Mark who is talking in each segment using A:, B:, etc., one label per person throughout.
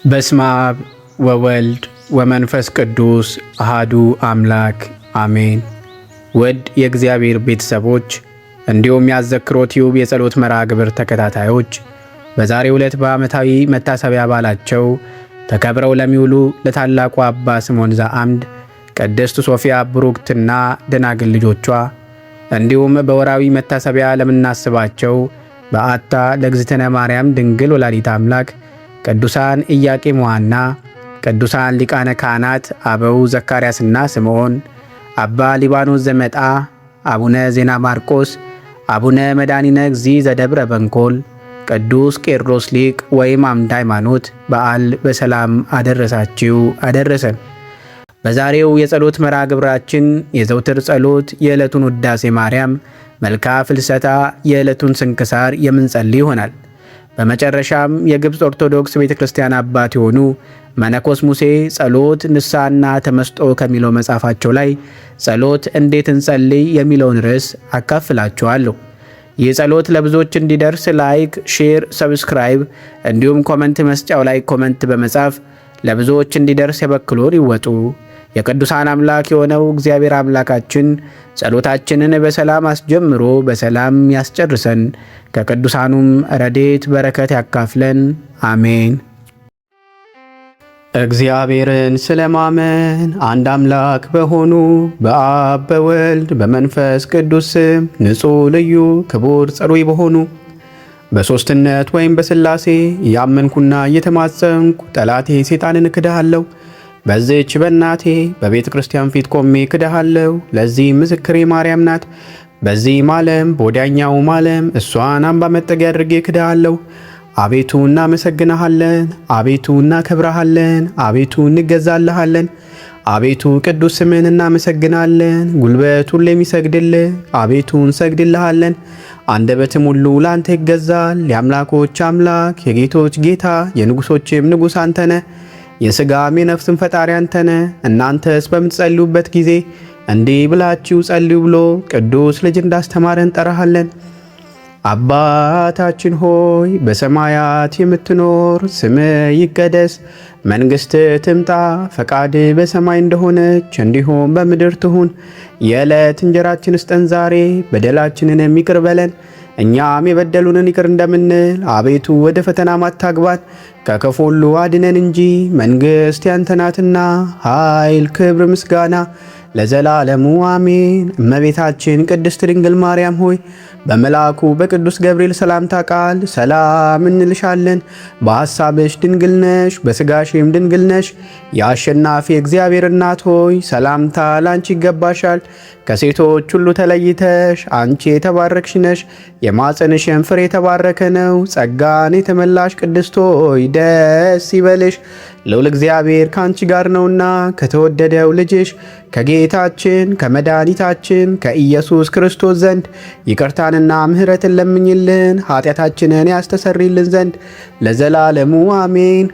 A: በስመ አብ ወወልድ ወመንፈስ ቅዱስ አሃዱ አምላክ አሜን። ውድ የእግዚአብሔር ቤተሰቦች እንዲሁም የአዘክሮ ቲዩብ የጸሎት መርሃ ግብር ተከታታዮች፣ በዛሬው ዕለት በዓመታዊ መታሰቢያ በዓላቸው ተከብረው ለሚውሉ ለታላቁ አባ ስምዖን ዘአምድ፣ ቅድስት ሶፊያ ብሩክትና ደናግል ልጆቿ፣ እንዲሁም በወራዊ መታሰቢያ ለምናስባቸው በዓታ ለእግዝእትነ ማርያም ድንግል ወላዲተ አምላክ፣ ቅዱሳን ኢያቄም ወሐና፣ ቅዱሳን ሊቃነ ካህናት አበው ዘካርያስና ስምዖን፣ አባ ሊባኖስ ዘመጣ፣ አቡነ ዜና ማርቆስ፣ አቡነ መድኃኒነ እግዚእ ዘደብረ በንኮል፣ ቅዱስ ቄርሎስ ሊቅ ወይም አምደ ሃይማኖት በዓል በሰላም አደረሳችሁ አደረሰን። በዛሬው የጸሎት መርሃ ግብራችን የዘውትር ጸሎት፣ የዕለቱን ውዳሴ ማርያም፣ መልካ ፍልሰታ፣ የዕለቱን ስንክሳር የምንጸልይ ይሆናል። በመጨረሻም የግብፅ ኦርቶዶክስ ቤተ ክርስቲያን አባት የሆኑ መነኮስ ሙሴ ጸሎት፣ ንስሐና ተመስጦ ከሚለው መጽሐፋቸው ላይ ጸሎት እንዴት እንጸልይ የሚለውን ርዕስ አካፍላችኋለሁ። ይህ ጸሎት ለብዙዎች እንዲደርስ like፣ share፣ subscribe እንዲሁም comment መስጫው ላይ comment በመጻፍ ለብዙዎች እንዲደርስ የበኩልዎን ይወጡ። የቅዱሳን አምላክ የሆነው እግዚአብሔር አምላካችን ጸሎታችንን በሰላም አስጀምሮ በሰላም ያስጨርሰን፣ ከቅዱሳኑም ረድኤት በረከት ያካፍለን። አሜን። እግዚአብሔርን ስለማመን አንድ አምላክ በሆኑ በአብ በወልድ በመንፈስ ቅዱስ ስም ንጹሕ ልዩ ክቡር ጽሩይ በሆኑ በሦስትነት ወይም በሥላሴ እያመንኩና እየተማጸንኩ ጠላቴ ሰይጣንን እክድሃለሁ። በዚህች በእናቴ በቤተ ክርስቲያን ፊት ቆሜ እክድሃለሁ። ለዚህ ምስክሬ ማርያም ናት። በዚህም ዓለም በወዲያኛውም ዓለም እሷን አምባ መጠጊያ አድርጌ እክድሃለሁ። አቤቱ እናመሰግንሃለን፣ አቤቱ እናከብረሃለን፣ አቤቱ እንገዛልሃለን። አቤቱ ቅዱስ ስምህን እናመሰግናለን። ጉልበት ሁሉ የሚሰግድልህ አቤቱ እንሰግድልሃለን። አንደበትም ሁሉ ለአንተ ይገዛል። የአምላኮች አምላክ የጌቶች ጌታ የንጉሶችም ንጉሥ አንተ ነህ። የሥጋም የነፍስም ፈጣሪ አንተ ነህ። እናንተስ በምትጸልዩበት ጊዜ እንዲህ ብላችሁ ጸልዩ ብሎ ቅዱስ ልጅ እንዳስተማረን እንጠራሃለን። አባታችን ሆይ፣ በሰማያት የምትኖር፣ ስምህ ይቀደስ፣ መንግሥትህ ትምጣ፣ ፈቃድህ በሰማይ እንደሆነች እንዲሁም በምድር ትሁን። የዕለት እንጀራችንን ስጠን ዛሬ፣ በደላችንን ይቅር በለን እኛም የበደሉንን ይቅር እንደምንል፣ አቤቱ ወደ ፈተና አታግባን፣ ከክፉ ሁሉ አድነን እንጂ መንግሥት ያንተ ናትና፣ ኃይል፣ ክብር፣ ምስጋና ለዘላለሙ አሜን። እመቤታችን ቅድስት ድንግል ማርያም ሆይ፣ በመልአኩ በቅዱስ ገብርኤል ሰላምታ ቃል ሰላም እንልሻለን። በሐሳብሽ ድንግል ነሽ፣ በሥጋሽም ድንግል ነሽ። የአሸናፊ እግዚአብሔር እናት ሆይ፣ ሰላምታ ላንቺ ይገባሻል። ከሴቶች ሁሉ ተለይተሽ አንቺ የተባረክሽ ነሽ፣ የማኅፀንሽም ፍሬ የተባረከ ነው። ጸጋን የተመላሽ ቅድስት ሆይ፣ ደስ ይበልሽ፣ ልዑል እግዚአብሔር ከአንቺ ጋር ነውና ከተወደደው ልጅሽ ከጌታችን ከመድኃኒታችን ከኢየሱስ ክርስቶስ ዘንድ ይቅርታንና ምሕረትን ለምኝልን ኃጢአታችንን ያስተሰርይልን ዘንድ ለዘላለሙ አሜን።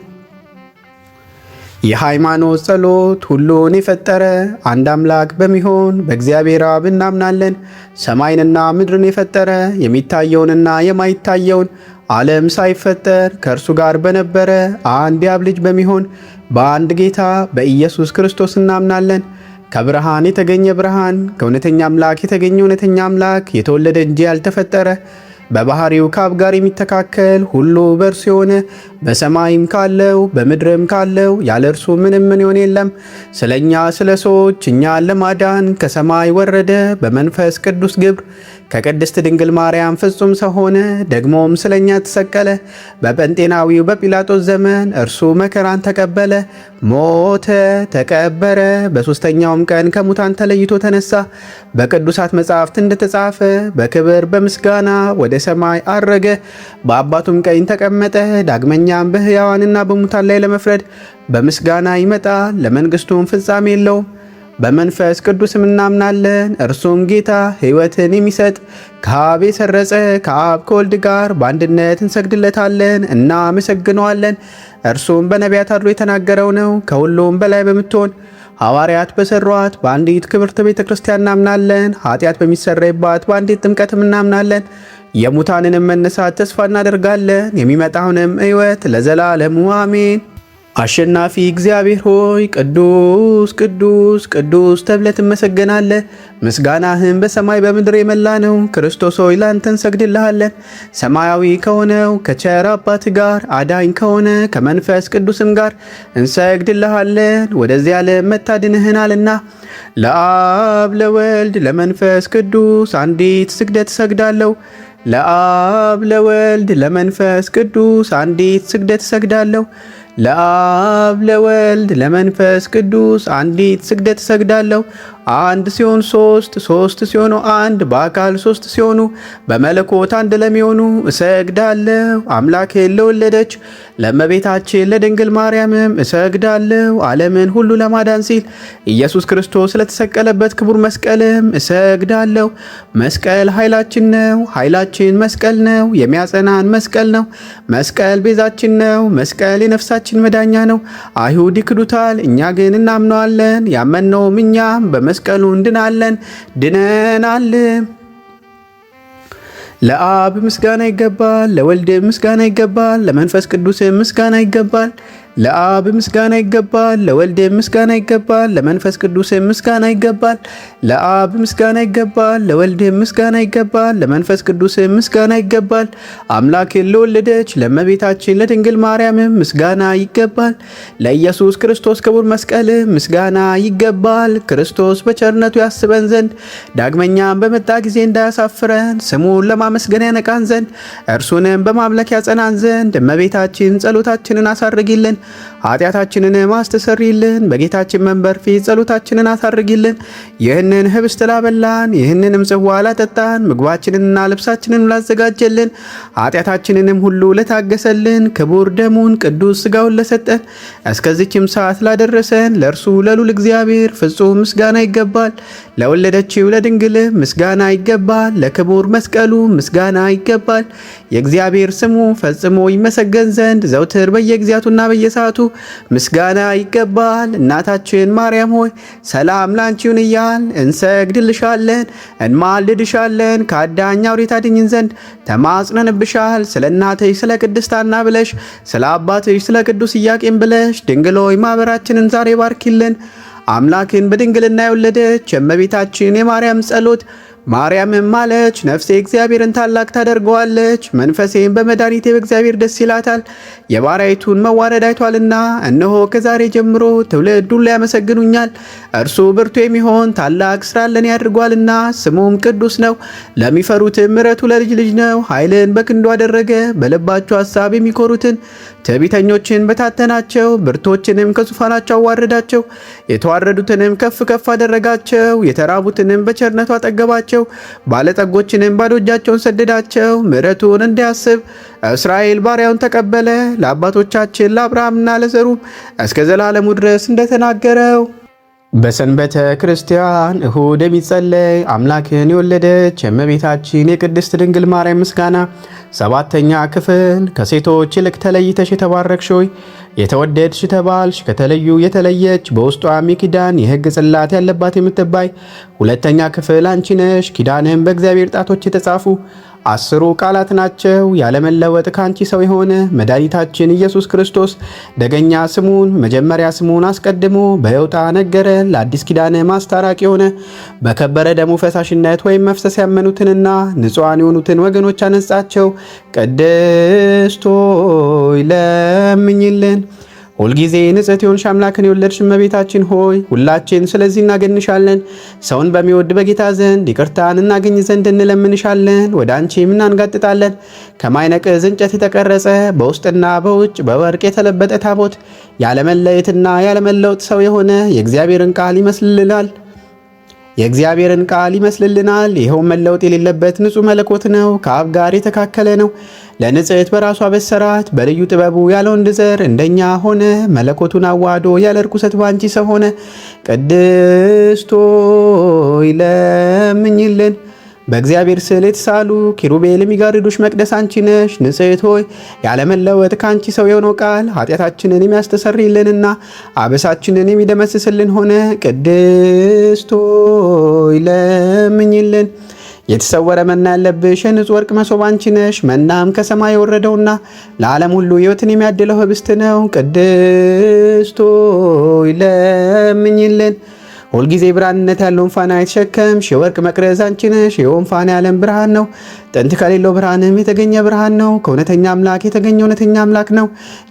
A: የሃይማኖት ጸሎት። ሁሉን የፈጠረ አንድ አምላክ በሚሆን በእግዚአብሔር አብ እናምናለን። ሰማይንና ምድርን የፈጠረ፣ የሚታየውንና የማይታየውን፣ ዓለም ሳይፈጠር ከእርሱ ጋር በነበረ አንድ የአብ ልጅ በሚሆን በአንድ ጌታ በኢየሱስ ክርስቶስ እናምናለን። ከብርሃን የተገኘ ብርሃን፣ ከእውነተኛ አምላክ የተገኘ እውነተኛ አምላክ፣ የተወለደ እንጂ ያልተፈጠረ፣ በባህሪው ከአብ ጋር የሚተካከል፣ ሁሉ በእርሱ የሆነ፣ በሰማይም ካለው በምድርም ካለው ያለ እርሱ ምንም ምን የሆነ የለም። ስለ እኛ ስለ ሰዎች እኛን ለማዳን ከሰማይ ወረደ። በመንፈስ ቅዱስ ግብር ከቅድስት ድንግል ማርያም ፍጹም ሰው ሆነ። ደግሞም ስለ እኛ ተሰቀለ። በጴንጤናዊው በጲላጦስ ዘመን እርሱ መከራን ተቀበለ፣ ሞተ፣ ተቀበረ። በሦስተኛውም ቀን ከሙታን ተለይቶ ተነሳ። በቅዱሳት መጻሕፍት እንደተጻፈ በክብር በምስጋና ወደ ሰማይ አረገ፣ በአባቱም ቀኝ ተቀመጠ። ዳግመኛም በሕያዋንና በሙታን ላይ ለመፍረድ በምስጋና ይመጣል። ለመንግሥቱም ፍጻሜ የለውም። በመንፈስ ቅዱስም እናምናለን። እርሱም ጌታ፣ ሕይወትን የሚሰጥ፣ ከአብ የሰረጸ፣ ከአብ ከወልድ ጋር በአንድነት እንሰግድለታለን፣ እናመሰግነዋለን። እርሱም በነቢያት አድሮ የተናገረው ነው። ከሁሉም በላይ በምትሆን፣ ሐዋርያት በሰሯት በአንዲት ክብርት ቤተ ክርስቲያን እናምናለን። ኃጢአት በሚሰረይባት በአንዲት ጥምቀትም እናምናለን። የሙታንንም መነሳት ተስፋ እናደርጋለን። የሚመጣውንም ሕይወት ለዘላለሙ አሜን። አሸናፊ እግዚአብሔር ሆይ ቅዱስ ቅዱስ ቅዱስ ተብለህ ትመሰገናለህ። ምስጋናህም በሰማይ በምድር የመላ ነው። ክርስቶስ ሆይ ላንተ እንሰግድልሃለን። ሰማያዊ ከሆነው ከቸር አባት ጋር አዳኝ ከሆነ ከመንፈስ ቅዱስም ጋር እንሰግድልሃለን። ወደዚህ ዓለም መታድንህናልና ለአብ ለወልድ ለመንፈስ ቅዱስ አንዲት ስግደት እሰግዳለሁ። ለአብ ለወልድ ለመንፈስ ቅዱስ አንዲት ስግደት እሰግዳለሁ። ለአብ ለወልድ ለመንፈስ ቅዱስ አንዲት ስግደት እሰግዳለሁ። አንድ ሲሆን ሶስት፣ ሶስት ሲሆኑ አንድ፣ በአካል ሶስት ሲሆኑ በመለኮት አንድ ለሚሆኑ እሰግዳለሁ። አምላኬን ለወለደች ለእመቤታችን ለድንግል ማርያምም እሰግዳለሁ። ዓለምን ሁሉ ለማዳን ሲል ኢየሱስ ክርስቶስ ለተሰቀለበት ክቡር መስቀልም እሰግዳለሁ። መስቀል ኃይላችን ነው። ኃይላችን መስቀል ነው። የሚያጸናን መስቀል ነው። መስቀል ቤዛችን ነው። መስቀል የነፍሳችን መዳኛ ነው። አይሁድ ይክዱታል፣ እኛ ግን እናምነዋለን። ያመነውም እኛም በመስቀሉ እንድናለን ድነናል። ለአብ ምስጋና ይገባል፣ ለወልድ ምስጋና ይገባል፣ ለመንፈስ ቅዱስ ምስጋና ይገባል። ለአብ ምስጋና ይገባል፣ ለወልድ ምስጋና ይገባል፣ ለመንፈስ ቅዱስ ምስጋና ይገባል። ለአብ ምስጋና ይገባል፣ ለወልድ ምስጋና ይገባል፣ ለመንፈስ ቅዱስ ምስጋና ይገባል። አምላክን ለወለደች ለእመቤታችን ለድንግል ማርያም ምስጋና ይገባል። ለኢየሱስ ክርስቶስ ክቡር መስቀል ምስጋና ይገባል። ክርስቶስ በቸርነቱ ያስበን ዘንድ ዳግመኛም በመጣ ጊዜ እንዳያሳፍረን ስሙን ለማመስገን ያነቃን ዘንድ እርሱንም በማምለክ ያጸናን ዘንድ እመቤታችን ጸሎታችንን አሳርጊልን፣ ኃጢአታችንን አስተሰርይልን። በጌታችን መንበር ፊት ጸሎታችንን አሳርጊልን። ይህንን ህብስት ላበላን፣ ይህንንም ጽዋ ላጠጣን፣ ምግባችንንና ልብሳችንን ላዘጋጀልን፣ ኃጢአታችንንም ሁሉ ለታገሰልን፣ ክቡር ደሙን ቅዱስ ስጋውን ለሰጠን፣ እስከዚችም ሰዓት ላደረሰን ለእርሱ ለልዑል እግዚአብሔር ፍጹም ምስጋና ይገባል። ለወለደችው ለድንግል ምስጋና ይገባል። ለክቡር መስቀሉ ምስጋና ይገባል። የእግዚአብሔር ስሙ ፈጽሞ ይመሰገን ዘንድ ዘውትር በየጊዜያቱና በየሰዓቱ ምስጋና ይገባል። እናታችን ማርያም ሆይ ሰላም ላንቺ ይሁን እያልን እንሰግድልሻለን፣ እንማልድሻለን። ከአዳኝ አውሬ ታድኝን ዘንድ ተማጽነንብሻል። ስለ እናትሽ ስለ ቅድስት ሐና ብለሽ ስለ አባትሽ ስለ ቅዱስ ኢያቄም ብለሽ ድንግል ሆይ ማኅበራችንን ዛሬ ባርኪልን። አምላክን በድንግልና የወለደች የእመቤታችን የማርያም ጸሎት። ማርያምም አለች፣ ነፍሴ እግዚአብሔርን ታላቅ ታደርገዋለች፣ መንፈሴም በመድኃኒቴ በእግዚአብሔር ደስ ይላታል። የባሪያይቱን መዋረድ አይቷልና፣ እነሆ ከዛሬ ጀምሮ ትውልድ ሁሉ ያመሰግኑኛል። እርሱ ብርቱ የሚሆን ታላቅ ስራ ለኔ አድርጓልና፣ ስሙም ቅዱስ ነው። ለሚፈሩትም ምሕረቱ ለልጅ ልጅ ነው። ኃይልን በክንዱ አደረገ፣ በልባቸው ሐሳብ የሚኮሩትን ትዕቢተኞችን በታተናቸው። ብርቶችንም ከዙፋናቸው አዋረዳቸው፣ የተዋረዱትንም ከፍ ከፍ አደረጋቸው። የተራቡትንም በቸርነቱ አጠገባቸው፣ ባለጠጎችንም ባዶ እጃቸውን ሰደዳቸው። ምሕረቱን እንዲያስብ እስራኤል ባሪያውን ተቀበለ፣ ለአባቶቻችን ለአብርሃምና ለዘሩም እስከ ዘላለሙ ድረስ እንደተናገረው። በሰንበተ ክርስቲያን እሁድ የሚጸለይ አምላክን የወለደች የእመቤታችን የቅድስት ድንግል ማርያም ምስጋና ሰባተኛ ክፍል። ከሴቶች ይልቅ ተለይተሽ የተባረክሽ ሆይ የተወደድሽ ተባልሽ። ከተለዩ የተለየች በውስጧም የኪዳን የሕግ ጽላት ያለባት የምትባይ ሁለተኛ ክፍል አንቺ ነሽ። ኪዳንም በእግዚአብሔር ጣቶች የተጻፉ 10ሩ ቃላት ናቸው። ያለመለወጥ ካንቺ ሰው የሆነ መድኃኒታችን ኢየሱስ ክርስቶስ ደገኛ ስሙን መጀመሪያ ስሙን አስቀድሞ በየውጣ ነገረን። ለአዲስ ኪዳን ማስታራቂ የሆነ በከበረ ደሙ ፈሳሽነት ወይም መፍሰስ ያመኑትንና ንጹሐን የሆኑትን ወገኖች አነጻቸው። ቅድስት ሆይ ለምኝልን። ሁልጊዜ ንጽሕት የሆንሽ አምላክን የወለድሽ እመቤታችን ሆይ ሁላችን ስለዚህ እናገንሻለን። ሰውን በሚወድ በጌታ ዘንድ ይቅርታን እናገኝ ዘንድ እንለምንሻለን። ወደ አንቺም እናንጋጥጣለን። ከማይነቅዝ እንጨት የተቀረጸ በውስጥና በውጭ በወርቅ የተለበጠ ታቦት ያለመለየትና ያለመለወጥ ሰው የሆነ የእግዚአብሔርን ቃል ይመስልልናል የእግዚአብሔርን ቃል ይመስልልናል። ይኸው መለወጥ የሌለበት ንጹሕ መለኮት ነው፣ ከአብ ጋር የተካከለ ነው። ለንጽሕት በራሱ አበሰራት። በልዩ ጥበቡ ያለ ወንድ ዘር እንደኛ ሆነ። መለኮቱን አዋህዶ ያለ ርኩሰት ባንቺ ሰው ሆነ። ቅድስት ሆይ ለምኝልን። በእግዚአብሔር ስዕል የተሳሉ ኪሩቤል የሚጋርዱሽ መቅደስ አንቺ ነሽ። ንጽሕት ሆይ ያለመለወጥ ከአንቺ ሰው የሆነው ቃል ኃጢአታችንን የሚያስተሰርይልንና አበሳችንን የሚደመስስልን ሆነ። ቅድስት ሆይ ለምኝልን። የተሰወረ መና ያለብሽ የንጹሕ ወርቅ መሶብ አንቺ ነሽ። መናም ከሰማይ የወረደውና ለዓለም ሁሉ ሕይወትን የሚያድለው ህብስት ነው። ቅድስት ሆይ ለምኝልን። ሁልጊዜ ብርሃንነት ያለውን ፋና የተሸከምሽ የወርቅ መቅረዝ አንቺ ነሽ። ይኸውም ፋና የዓለም ብርሃን ነው። ጥንት ከሌለው ብርሃንም የተገኘ ብርሃን ነው። ከእውነተኛ አምላክ የተገኘ እውነተኛ አምላክ ነው።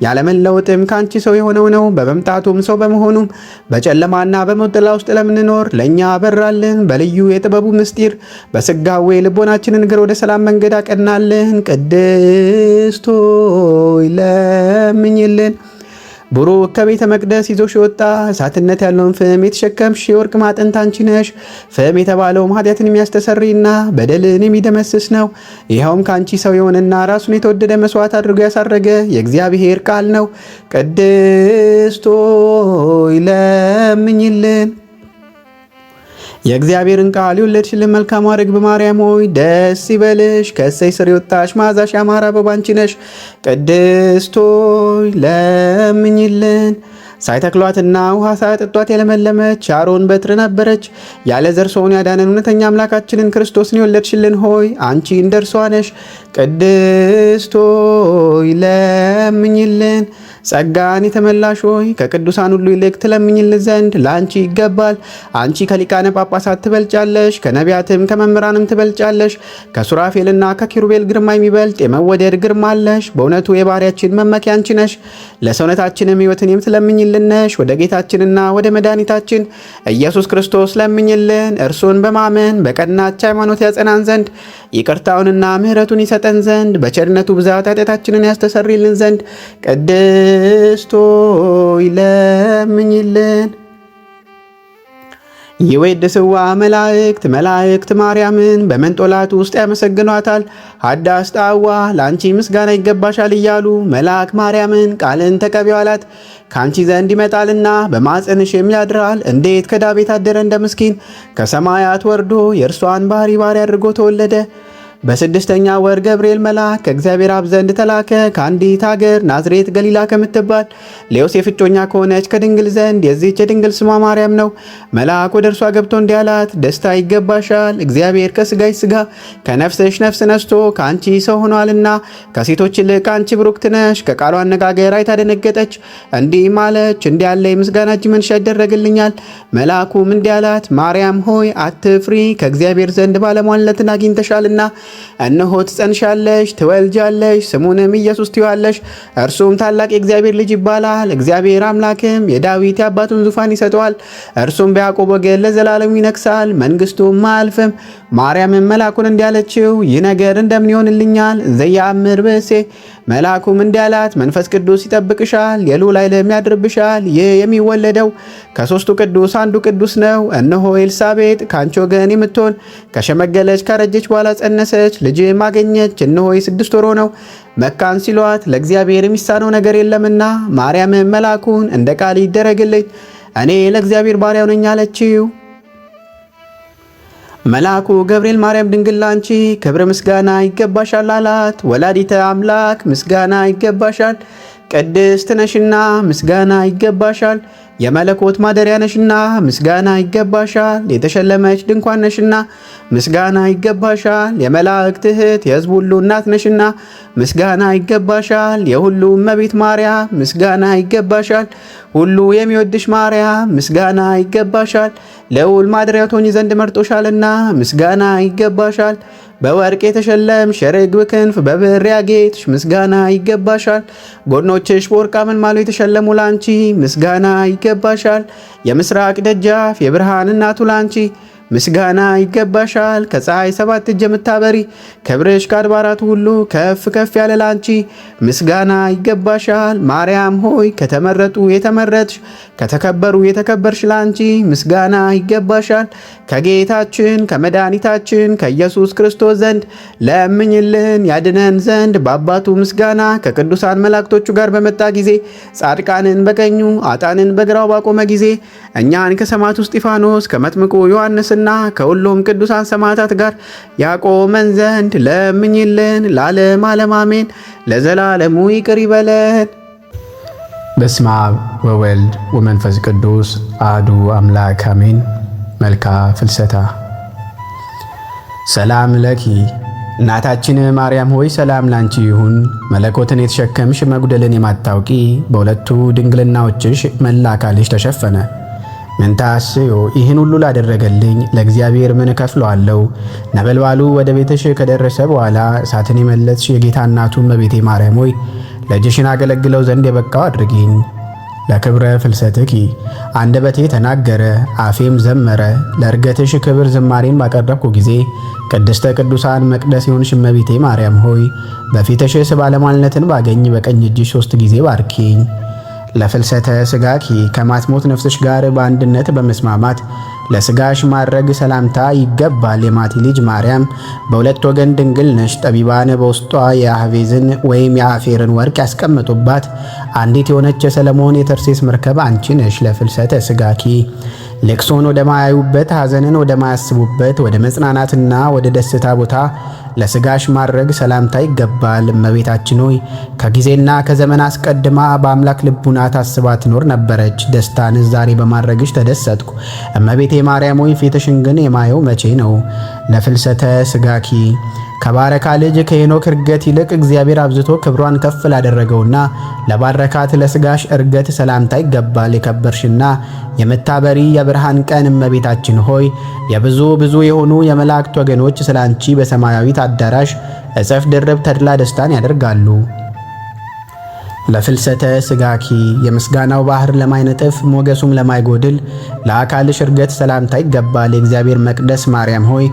A: ያለመለወጥም ከአንቺ ሰው የሆነው ነው። በመምጣቱም ሰው በመሆኑም በጨለማና በሞት ጥላ ውስጥ ለምንኖር ለእኛ አበራልን። በልዩ የጥበቡ ምስጢር በስጋዌ ልቦናችንን እግር ወደ ሰላም መንገድ አቀናልን። ቅድስት ሆይ ለምኝልን። ቡሩክ ከቤተ መቅደስ ይዞሽ የወጣ እሳትነት ያለውን ፍም የተሸከምሽ የወርቅ ማጠንት አንቺ ነሽ። ፍም የተባለውም ኃጢአትን የሚያስተሰርይና በደልን የሚደመስስ ነው። ይኸውም ከአንቺ ሰው የሆነና ራሱን የተወደደ መስዋዕት አድርጎ ያሳረገ የእግዚአብሔር ቃል ነው። ቅድስት ሆይ ለምኝልን። የእግዚአብሔርን ቃል የወለድሽልን መልካሟ ርግብ ማርያም ሆይ ደስ ይበልሽ። ከእሴይ ስር የወጣሽ መዓዛሽ ያማረ አበባ አንቺ ነሽ። ቅድስት ሆይ ለምኝልን። ሳይተክሏትና ውሃ ሳያጠጧት የለመለመች የአሮን በትር ነበረች። ያለ ዘር ሰውን ያዳነን እውነተኛ አምላካችንን ክርስቶስን የወለድሽልን ሆይ አንቺ እንደ እርሷ ነሽ። ቅድስት ሆይ ለምኝልን። ጸጋን የተመላሽ ሆይ ከቅዱሳን ሁሉ ይልቅ ትለምኝልን ዘንድ ለአንቺ ይገባል። አንቺ ከሊቃነ ጳጳሳት ትበልጫለሽ፣ ከነቢያትም ከመምህራንም ትበልጫለሽ። ከሱራፌልና ከኪሩቤል ግርማ የሚበልጥ የመወደድ ግርማ አለሽ። በእውነቱ የባህሪያችን መመኪያ አንቺ ነሽ። ለሰውነታችንም ሕይወትን የምትለምኝልን ነሽ። ወደ ጌታችንና ወደ መድኃኒታችን ኢየሱስ ክርስቶስ ለምኝልን። እርሱን በማመን በቀናች ሃይማኖት ያጸናን ዘንድ ይቅርታውንና ምሕረቱን ይሰጠን ዘንድ በቸርነቱ ብዛት ኃጢአታችንን ያስተሰርይልን ዘንድ ቅድስት ሆይ ለምኝልን። ይዌድስዋ መላእክት መላእክት ማርያምን በመንጦላት ውስጥ ያመሰግኗታል። ሀዳስ ጣዋ ለአንቺ ምስጋና ይገባሻል እያሉ መልአክ ማርያምን ቃልን ተቀቢው አላት። ከአንቺ ዘንድ ይመጣልና በማኅፀንሽም ያድራል። እንዴት ከዳቤት አደረ እንደ ምስኪን ከሰማያት ወርዶ የእርሷን ባህሪ ባሪ አድርጎ ተወለደ። በስድስተኛ ወር ገብርኤል መልአክ ከእግዚአብሔር አብ ዘንድ ተላከ። ከአንዲት ሀገር ናዝሬት ገሊላ ከምትባል ለዮሴፍ እጮኛ ከሆነች ከድንግል ዘንድ። የዚህች የድንግል ስሟ ማርያም ነው። መልአክ ወደ እርሷ ገብቶ እንዲህ አላት፣ ደስታ ይገባሻል፣ እግዚአብሔር ከስጋሽ ስጋ ከነፍስሽ ነፍስ ነስቶ ከአንቺ ሰው ሆኗልና ከሴቶች ይልቅ አንቺ ብሩክት ነሽ። ከቃሉ አነጋገር አይታ ደነገጠች፣ እንዲህም አለች፣ እንዲህ ያለ የምስጋና እጅ መንሻ ይደረግልኛል። መልአኩም እንዲህ አላት፣ ማርያም ሆይ አትፍሪ፣ ከእግዚአብሔር ዘንድ ባለሟልነትን አግኝተሻልና እነሆ ትጸንሻለሽ፣ ትወልጃለሽ፣ ስሙንም ኢየሱስ ትይዋለሽ። እርሱም ታላቅ የእግዚአብሔር ልጅ ይባላል። እግዚአብሔር አምላክም የዳዊት የአባቱን ዙፋን ይሰጠዋል። እርሱም በያዕቆብ ወገን ለዘላለሙ ይነግሳል፣ መንግስቱም አያልፍም። ማርያምም መልአኩን እንዲህ አለችው፣ ይህ ነገር እንደምን ይሆንልኛል? ዘያአምር ብእሴ። መልአኩም እንዲህ አላት፣ መንፈስ ቅዱስ ይጠብቅሻል፣ የልዑል ኃይልም ያድርብሻል። ይህ የሚወለደው ከሦስቱ ቅዱስ አንዱ ቅዱስ ነው። እነሆ ኤልሳቤጥ ከአንቺ ወገን የምትሆን ከሸመገለች ካረጀች በኋላ ጸነሰች፣ ልጅም አገኘች። እነሆ የ6 ወር ነው። መካን ሲሏት ለእግዚአብሔር የሚሳነው ነገር የለምና። ማርያምም መልአኩን እንደ ቃል ይደረግልኝ፣ እኔ ለእግዚአብሔር ባሪያው ነኝ አለችው። መልአኩ ገብርኤል ማርያም ድንግል ላንቺ ክብር ምስጋና ይገባሻል አላት። ወላዲተ አምላክ ምስጋና ይገባሻል፣ ቅድስት ነሽና ምስጋና ይገባሻል። የመለኮት ማደሪያ ነሽና ምስጋና ይገባሻል። የተሸለመች ድንኳን ነሽና ምስጋና ይገባሻል። የመላእክት እህት የሕዝብ ሁሉ እናት ነሽና ምስጋና ይገባሻል። የሁሉ እመቤት ማርያም ምስጋና ይገባሻል። ሁሉ የሚወድሽ ማርያም ምስጋና ይገባሻል። ልዑል ማደሪያው ትሆኚ ዘንድ መርጦሻልና ምስጋና ይገባሻል። በወርቅ የተሸለምሽ የርግብ ክንፍ በብር ያጌጥሽ ምስጋና ይገባሻል። ጎኖችሽ በወርቅ አመልማሎ የተሸለሙ ላንቺ ምስጋና ይገባሻል። የምስራቅ ደጃፍ የብርሃን እናቱ ላንቺ ምስጋና ይገባሻል። ከፀሐይ 7 እጅ የምታበሪ ክብርሽ ከአድባራቱ ሁሉ ከፍ ከፍ ያለ ላንቺ ምስጋና ይገባሻል። ማርያም ሆይ ከተመረጡ የተመረጥሽ ከተከበሩ የተከበርሽ ላንቺ ምስጋና ይገባሻል። ከጌታችን ከመድኃኒታችን ከኢየሱስ ክርስቶስ ዘንድ ለምኝልን ያድነን ዘንድ በአባቱ ምስጋና ከቅዱሳን መላእክቶቹ ጋር በመጣ ጊዜ ጻድቃንን በቀኙ አጣንን በግራው ባቆመ ጊዜ እኛን ከሰማዕቱ እስጢፋኖስ ከመጥምቁ ዮሐንስና ከሁሉም ቅዱሳን ሰማዕታት ጋር ያቆመን ዘንድ ለምኝልን። ለዓለም ዓለም አሜን። ለዘላለሙ ይቅር ይበለን። በስመ አብ ወወልድ ወመንፈስ ቅዱስ አሐዱ አምላክ አሜን። መልክዓ ፍልሰታ። ሰላም ለኪ እናታችን ማርያም ሆይ ሰላም ላንቺ ይሁን። መለኮትን የተሸከምሽ መጉደልን የማታውቂ በሁለቱ ድንግልናዎችሽ መላ አካልሽ ተሸፈነ። ምንታስዮ ይህን ሁሉ ላደረገልኝ ለእግዚአብሔር ምን እከፍለዋለሁ? ነበልባሉ ወደ ቤትሽ ከደረሰ በኋላ እሳትን የመለስሽ የጌታ እናቱ እመቤቴ ማርያም ሆይ ልጅሽን አገለግለው ዘንድ የበቃው አድርጊኝ። ለክብረ ፍልሰትኪ አንደበቴ ተናገረ አፌም ዘመረ። ለእርገትሽ ክብር ዝማሬን ባቀረብኩ ጊዜ ቅድስተ ቅዱሳን መቅደስ የሆንሽ እመቤቴ ማርያም ሆይ በፊትሽ ባለሟልነትን ባገኝ በቀኝ እጅሽ 3 ጊዜ ባርኪኝ። ለፍልሰተ ስጋኪ ከማትሞት ነፍስሽ ጋር በአንድነት በመስማማት ለስጋሽ ማድረግ ሰላምታ ይገባል። የማቲ ልጅ ማርያም በሁለት ወገን ድንግል ነሽ። ጠቢባን በውስጧ የአህቤዝን ወይም የአፌርን ወርቅ ያስቀምጡባት አንዲት የሆነች የሰለሞን የተርሴስ መርከብ አንቺ ነሽ። ለፍልሰተ ስጋኪ ልቅሶን ወደማያዩበት ሐዘንን ወደማያስቡበት ወደ መጽናናትና ወደ ደስታ ቦታ ለስጋሽ ማድረግ ሰላምታ ይገባል። እመቤታችን ሆይ ከጊዜና ከዘመን አስቀድማ በአምላክ ልቡና ታስባ ትኖር ነበረች። ደስታን ዛሬ በማድረግሽ ተደሰትኩ። እመቤቴ ማርያም ሆይ ፊትሽን ግን የማየው መቼ ነው? ለፍልሰተ ስጋኪ ከባረካ ልጅ ከሄኖክ እርገት ይልቅ እግዚአብሔር አብዝቶ ክብሯን ከፍ ላደረገውና ለባረካት ለስጋሽ እርገት ሰላምታ ይገባል። የከበርሽና የምታበሪ የብርሃን ቀን እመቤታችን ሆይ የብዙ ብዙ የሆኑ የመላእክት ወገኖች ስላንቺ በሰማያዊት አዳራሽ እጽፍ ድርብ ተድላ ደስታን ያደርጋሉ። ለፍልሰተ ስጋኪ የምስጋናው ባህር ለማይነጥፍ ሞገሱም ለማይጎድል ለአካልሽ እርገት ሰላምታ ይገባል። የእግዚአብሔር መቅደስ ማርያም ሆይ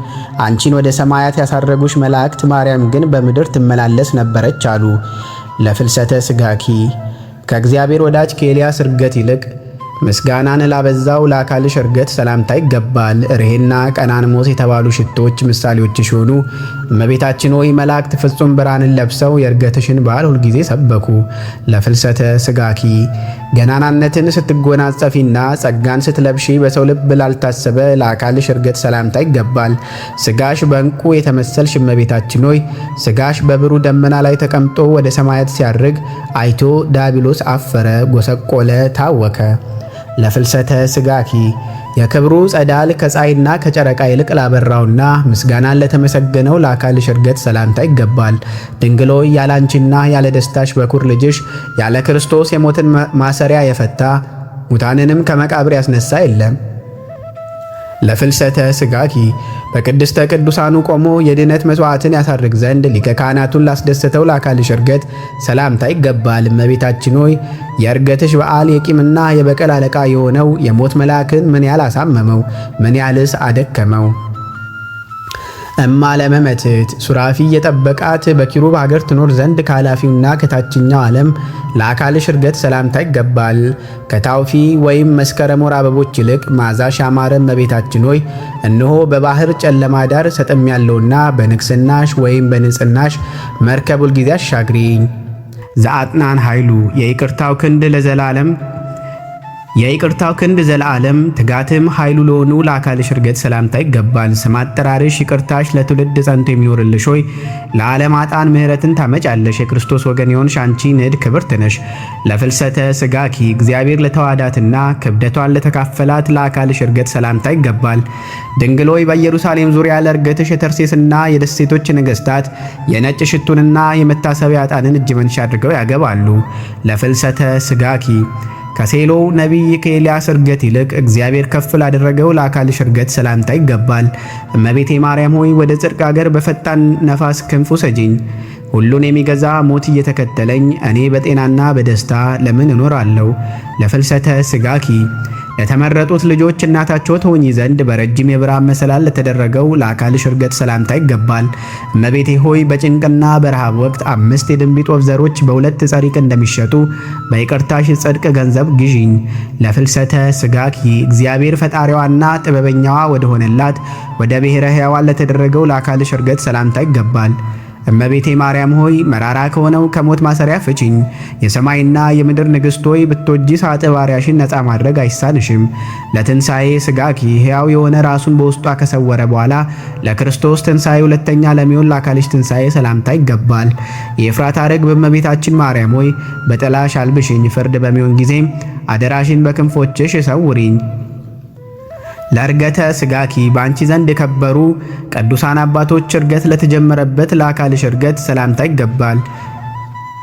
A: አንቺን ወደ ሰማያት ያሳረጉሽ መላእክት ማርያም ግን በምድር ትመላለስ ነበረች አሉ። ለፍልሰተ ስጋኪ ከእግዚአብሔር ወዳጅ ከኤልያስ እርገት ይልቅ ምስጋናን ላበዛው ለአካልሽ እርገት ሰላምታ ይገባል። እርሄና ቀናንሞስ የተባሉ ሽቶች ምሳሌዎችሽ ሲሆኑ እመቤታችን ሆይ መላእክት ፍጹም ብርሃንን ለብሰው የእርገትሽን በዓል ሁልጊዜ ሰበኩ። ለፍልሰተ ስጋኪ ገናናነትን ስትጎናጸፊና ጸጋን ስትለብሺ በሰው ልብ ላልታሰበ ለአካልሽ እርገት ሰላምታ ይገባል። ስጋሽ በእንቁ የተመሰልሽ እመቤታችን ሆይ ስጋሽ በብሩህ ደመና ላይ ተቀምጦ ወደ ሰማያት ሲያርግ አይቶ ዲያብሎስ አፈረ፣ ጎሰቆለ፣ ታወከ። ለፍልሰተ ስጋኪ የክብሩ ጸዳል ከፀሐይና ከጨረቃ ይልቅ ላበራውና ምስጋናን ለተመሰገነው ለአካልሽ እርገት ሰላምታ ይገባል። ድንግሎ ያለ አንቺና ያለ ደስታሽ በኩር ልጅሽ ያለ ክርስቶስ የሞትን ማሰሪያ የፈታ ሙታንንም ከመቃብር ያስነሳ የለም። ለፍልሰተ ስጋኪ በቅድስተ ቅዱሳኑ ቆሞ የድነት መስዋዕትን ያሳርግ ዘንድ ሊቀ ካህናቱን ላስደሰተው ለአካልሽ እርገት ሰላምታ ይገባል። እመቤታችን ሆይ የእርገትሽ በዓል የቂምና የበቀል አለቃ የሆነው የሞት መልአክን ምን ያህል አሳመመው? ምን ያህልስ አደከመው? እማ ለመመትት ሱራፊ እየጠበቃት በኪሩብ ሀገር ትኖር ዘንድ ከኃላፊውና ከታችኛው ዓለም ለአካልሽ እርገት ሰላምታ ይገባል። ከታውፊ ወይም መስከረም ወር አበቦች ይልቅ መዓዛሽ ያማረ እመቤታችን ሆይ እነሆ በባህር ጨለማ ዳር ሰጥም ያለውና በንግስናሽ ወይም በንጽህናሽ መርከብ ሁልጊዜ አሻግሪኝ። ዘአጥናን ኃይሉ የይቅርታው ክንድ ለዘላለም የይቅርታው ክንድ ዘለዓለም ትጋትም ኃይሉ ለሆኑ ለአካልሽ እርገት ሰላምታ ይገባል። ስም አጠራርሽ ይቅርታሽ ለትውልድ ጸንቶ የሚኖርልሽ ሆይ ለዓለም አጣን ምሕረትን ታመጫለሽ። የክርስቶስ ወገን የሆንሽ አንቺ ንድ ክብርት ነሽ። ለፍልሰተ ስጋኪ እግዚአብሔር ለተዋዳትና ክብደቷን ለተካፈላት ለአካልሽ እርገት ሰላምታ ይገባል። ድንግል ሆይ በኢየሩሳሌም ዙሪያ ለእርገትሽ የተርሴስና የደሴቶች ነገስታት የነጭ ሽቱንና የመታሰቢያ ዕጣንን እጅ መንሻ አድርገው ያገባሉ። ለፍልሰተ ስጋኪ ከሴሎ ነቢይ ከኤልያስ እርገት ይልቅ እግዚአብሔር ከፍ ላደረገው ለአካልሽ እርገት ሰላምታ ይገባል። እመቤቴ ማርያም ሆይ ወደ ጽድቅ አገር በፈጣን ነፋስ ክንፍ ውሰጂኝ። ሁሉን የሚገዛ ሞት እየተከተለኝ እኔ በጤናና በደስታ ለምን እኖራለሁ? ለፍልሰተ ስጋኪ ለተመረጡት ልጆች እናታቸው ትሆኚ ዘንድ በረጅም የብርሃን መሰላል ለተደረገው ለአካልሽ እርገት ሰላምታ ይገባል። እመቤቴ ሆይ በጭንቅና በረሃብ ወቅት 5 የድንቢጥ ወፍ ዘሮች በ2 ጸሪቅ እንደሚሸጡ በይቅርታሽ ጽድቅ ገንዘብ ግዢኝ። ለፍልሰተ ስጋኪ እግዚአብሔር ፈጣሪዋና ጥበበኛዋ ወደሆነላት ወደ ብሔረ ሕያዋን ለተደረገው ለአካልሽ እርገት ሰላምታ ይገባል። እመቤቴ ማርያም ሆይ መራራ ከሆነው ከሞት ማሰሪያ ፍቺኝ። የሰማይና የምድር ንግሥት ሆይ ብትወጂ ሳጥ ባሪያሽን ነፃ ማድረግ አይሳንሽም። ለትንሣኤ ስጋኪ ሕያው የሆነ ራሱን በውስጧ ከሰወረ በኋላ ለክርስቶስ ትንሣኤ ሁለተኛ ለሚሆን ለአካልሽ ትንሣኤ ሰላምታ ይገባል። የኤፍራታ ርግብ እመቤታችን ማርያም ሆይ በጥላሽ አልብሽኝ፣ ፍርድ በሚሆን ጊዜም አደራሽን በክንፎችሽ ሰውሪኝ። ለእርገተ ስጋኪ በአንቺ ዘንድ የከበሩ ቅዱሳን አባቶች እርገት ለተጀመረበት ለአካልሽ እርገት ሰላምታ ይገባል።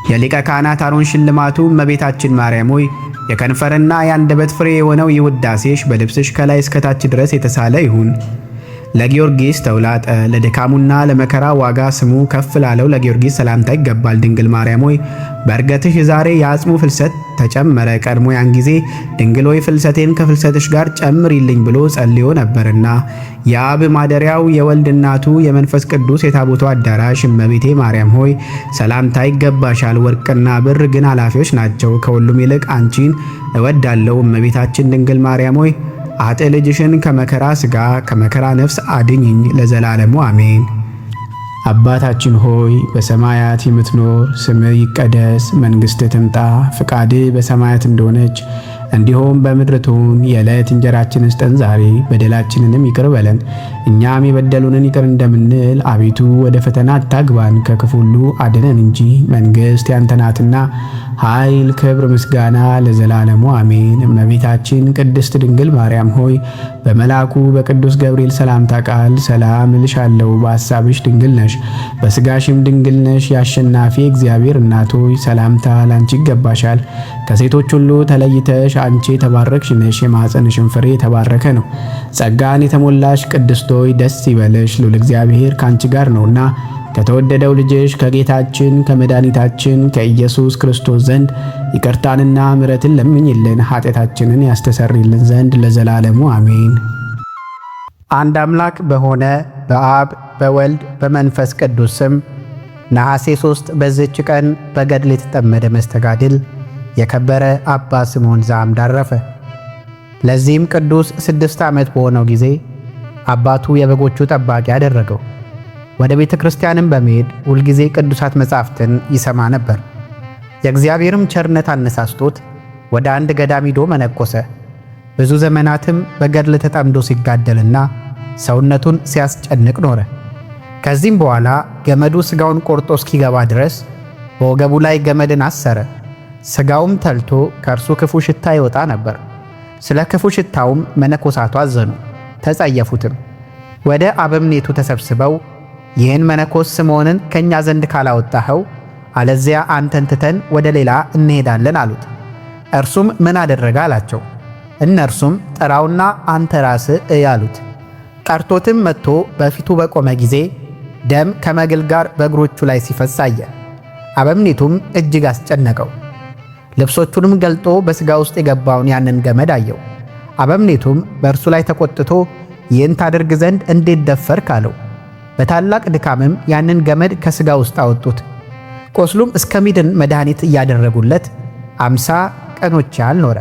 A: የሊቀ ካህናት አሮን ሽልማቱ እመቤታችን ማርያም ሆይ የከንፈርና የአንደበት ፍሬ የሆነው ይህ ውዳሴሽ በልብስሽ ከላይ እስከታች ድረስ የተሳለ ይሁን። ለጊዮርጊስ ተውላጠ ለድካሙና ለመከራ ዋጋ ስሙ ከፍ ላለው ለጊዮርጊስ ሰላምታ ይገባል። ድንግል ማርያም ሆይ በእርገትሽ ዛሬ የአጽሙ ፍልሰት ተጨመረ። ቀድሞ ያን ጊዜ ድንግል ሆይ ፍልሰቴን ከፍልሰትሽ ጋር ጨምሪልኝ ብሎ ጸልዮ ነበርና የአብ ማደሪያው የወልድ እናቱ የመንፈስ ቅዱስ የታቦቱ አዳራሽ እመቤቴ ማርያም ሆይ ሰላምታ ይገባሻል። ወርቅና ብር ግን ኃላፊዎች ናቸው፣ ከሁሉም ይልቅ አንቺን እወዳለሁ። እመቤታችን ድንግል ማርያም ሆይ አጥ ልጅሽን ከመከራ ሥጋ ከመከራ ነፍስ አድኝኝ ለዘላለሙ አሜን። አባታችን ሆይ በሰማያት የምትኖር፣ ስምህ ይቀደስ፣ መንግሥትህ ትምጣ፣ ፍቃድህ በሰማያት እንደሆነች እንዲሁም በምድር ትሁን። የዕለት እንጀራችንን ስጠን ዛሬ፣ በደላችንንም ይቅር በለን እኛም የበደሉንን ይቅር እንደምንል፣ አቤቱ ወደ ፈተና አታግባን፣ ከክፉ ሁሉ አድነን እንጂ መንግሥት ያንተ ናትና፣ ኃይል፣ ክብር፣ ምስጋና ለዘላለሙ አሜን። እመቤታችን ቅድስት ድንግል ማርያም ሆይ በመልአኩ በቅዱስ ገብርኤል ሰላምታ ቃል ሰላም እልሻለሁ። በሐሳብሽ ድንግል ነሽ፣ በስጋሽም ድንግል ነሽ። የአሸናፊ እግዚአብሔር እናት ሆይ ሰላምታ ላንቺ ይገባሻል። ከሴቶች ሁሉ ተለይተሽ አንቺ የተባረክሽ ነሽ፣ የማኅፀንሽም ፍሬ የተባረከ ነው። ጸጋን የተሞላሽ ቅድስት ሆይ ደስ ይበልሽ፣ ልዑል እግዚአብሔር ከአንቺ ጋር ነውና ከተወደደው ልጅሽ ከጌታችን ከመድኃኒታችን ከኢየሱስ ክርስቶስ ዘንድ ይቅርታንና ምሕረትን ለምኝልን ኃጢአታችንን ያስተሰርይልን ዘንድ ለዘላለሙ አሜን። አንድ አምላክ በሆነ በአብ በወልድ በመንፈስ ቅዱስ ስም ነሐሴ 3 በዚህች ቀን በገድል የተጠመደ መስተጋድል የከበረ አባ ስምዖን ዘአምድ አረፈ። ለዚህም ቅዱስ 6 ዓመት በሆነው ጊዜ አባቱ የበጎቹ ጠባቂ አደረገው። ወደ ቤተ ክርስቲያንም በመሄድ ሁልጊዜ ቅዱሳት መጻሕፍትን ይሰማ ነበር። የእግዚአብሔርም ቸርነት አነሳስቶት ወደ አንድ ገዳም ሂዶ መነኮሰ። ብዙ ዘመናትም በገድል ተጠምዶ ሲጋደልና ሰውነቱን ሲያስጨንቅ ኖረ። ከዚህም በኋላ ገመዱ ሥጋውን ቆርጦ እስኪገባ ድረስ በወገቡ ላይ ገመድን አሰረ። ሥጋውም ተልቶ ከእርሱ ክፉ ሽታ ይወጣ ነበር። ስለ ክፉ ሽታውም መነኮሳቱ አዘኑ፣ ተጸየፉትም። ወደ አበምኔቱ ተሰብስበው ይህን መነኮስ ስምዖንን ከእኛ ዘንድ ካላወጣኸው አለዚያ አንተን ትተን ወደ ሌላ እንሄዳለን አሉት። እርሱም ምን አደረገ አላቸው። እነርሱም ጥራውና አንተ ራስህ እይ አሉት። ጠርቶትም መጥቶ በፊቱ በቆመ ጊዜ ደም ከመግል ጋር በእግሮቹ ላይ ሲፈስ አየ። አበምኔቱም እጅግ አስጨነቀው። ልብሶቹንም ገልጦ በሥጋ ውስጥ የገባውን ያንን ገመድ አየው። አበምኔቱም በእርሱ ላይ ተቆጥቶ ይህን ታደርግ ዘንድ እንዴት ደፈርክ አለው። በታላቅ ድካምም ያንን ገመድ ከሥጋ ውስጥ አወጡት። ቆስሉም እስከሚድን መድኃኒት እያደረጉለት 50 ቀኖች ያህል ኖረ።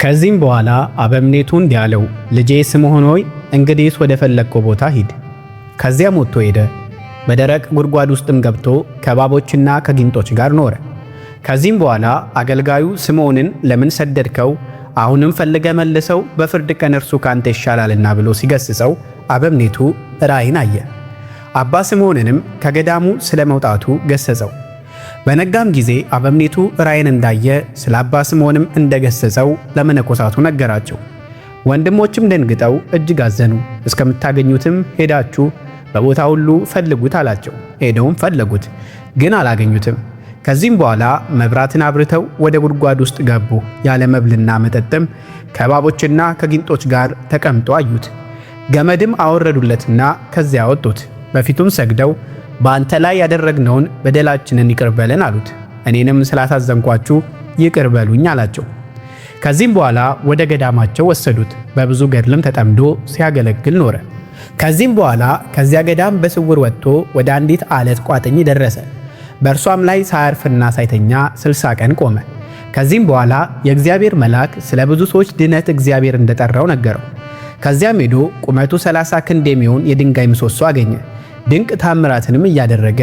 A: ከዚህም በኋላ አበምኔቱ እንዲህ አለው፣ ልጄ ስምዖን ሆይ እንግዲህስ ወደ ፈለግከው ቦታ ሂድ። ከዚያም ወጥቶ ሄደ። በደረቅ ጉድጓድ ውስጥም ገብቶ ከእባቦችና ከጊንጦች ጋር ኖረ። ከዚህም በኋላ አገልጋዩ ስምዖንን ለምን ሰደድከው? አሁንም ፈልገ መልሰው፣ በፍርድ ቀን እርሱ ካንተ ይሻላልና ብሎ ሲገስጸው አበምኔቱ ራእይን አየ። አባ ስምዖንንም ከገዳሙ ስለ መውጣቱ ገሰጸው። በነጋም ጊዜ አበምኔቱ ራእይን እንዳየ ስለ አባ ስምዖንም እንደገሰጸው ለመነኮሳቱ ነገራቸው። ወንድሞችም ደንግጠው እጅግ አዘኑ። እስከምታገኙትም ሄዳችሁ በቦታ ሁሉ ፈልጉት አላቸው። ሄደውም ፈለጉት፣ ግን አላገኙትም። ከዚህም በኋላ መብራትን አብርተው ወደ ጉድጓድ ውስጥ ገቡ። ያለ መብልና መጠጥም ከእባቦችና ከጊንጦች ጋር ተቀምጦ አዩት። ገመድም አወረዱለትና ከዚያ አወጡት። በፊቱም ሰግደው በአንተ ላይ ያደረግነውን በደላችንን ይቅር በለን አሉት። እኔንም ስላሳዘንኳችሁ ይቅር በሉኝ አላቸው። ከዚህም በኋላ ወደ ገዳማቸው ወሰዱት። በብዙ ገድልም ተጠምዶ ሲያገለግል ኖረ። ከዚህም በኋላ ከዚያ ገዳም በስውር ወጥቶ ወደ አንዲት አለት ቋጥኝ ደረሰ። በእርሷም ላይ ሳያርፍና ሳይተኛ 60 ቀን ቆመ። ከዚህም በኋላ የእግዚአብሔር መልአክ ስለ ብዙ ሰዎች ድነት እግዚአብሔር እንደጠራው ነገረው። ከዚያም ሄዶ ቁመቱ 30 ክንድ የሚሆን የድንጋይ ምሰሶ አገኘ። ድንቅ ታምራትንም እያደረገ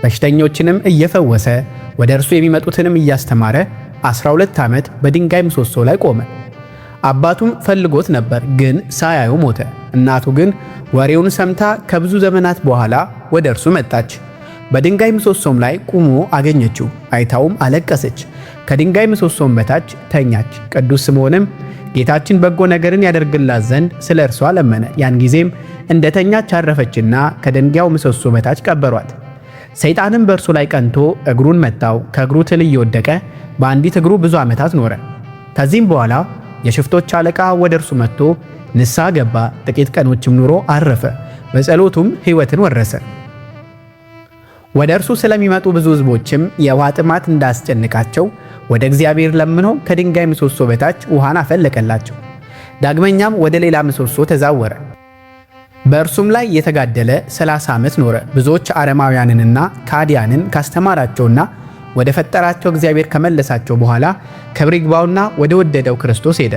A: በሽተኞችንም እየፈወሰ ወደ እርሱ የሚመጡትንም እያስተማረ 12 ዓመት በድንጋይ ምሰሶ ላይ ቆመ። አባቱም ፈልጎት ነበር፣ ግን ሳያዩ ሞተ። እናቱ ግን ወሬውን ሰምታ ከብዙ ዘመናት በኋላ ወደ እርሱ መጣች። በድንጋይ ምሰሶም ላይ ቆሞ አገኘችው። አይታውም አለቀሰች። ከድንጋይ ምሰሶም በታች ተኛች። ቅዱስ ስምዖንም ጌታችን በጎ ነገርን ያደርግላት ዘንድ ስለ እርሷ ለመነ። ያን ጊዜም እንደተኛች አረፈችና ከደንጊያው ምሰሶ በታች ቀበሯት። ሰይጣንም በእርሱ ላይ ቀንቶ እግሩን መታው። ከእግሩ ትል እየወደቀ በአንዲት እግሩ ብዙ ዓመታት ኖረ። ከዚህም በኋላ የሽፍቶች አለቃ ወደ እርሱ መጥቶ ንስሐ ገባ። ጥቂት ቀኖችም ኑሮ አረፈ። በጸሎቱም ሕይወትን ወረሰ። ወደ እርሱ ስለሚመጡ ብዙ ሕዝቦችም የውሃ ጥማት እንዳስጨንቃቸው ወደ እግዚአብሔር ለምኖ ከድንጋይ ምሰሶ በታች ውሃን አፈለቀላቸው። ዳግመኛም ወደ ሌላ ምሰሶ ተዛወረ። በእርሱም ላይ የተጋደለ 30 ዓመት ኖረ። ብዙዎች አረማውያንንና ካዲያንን ካስተማራቸውና ወደ ፈጠራቸው እግዚአብሔር ከመለሳቸው በኋላ ክብር ይግባውና ወደ ወደደው ክርስቶስ ሄደ።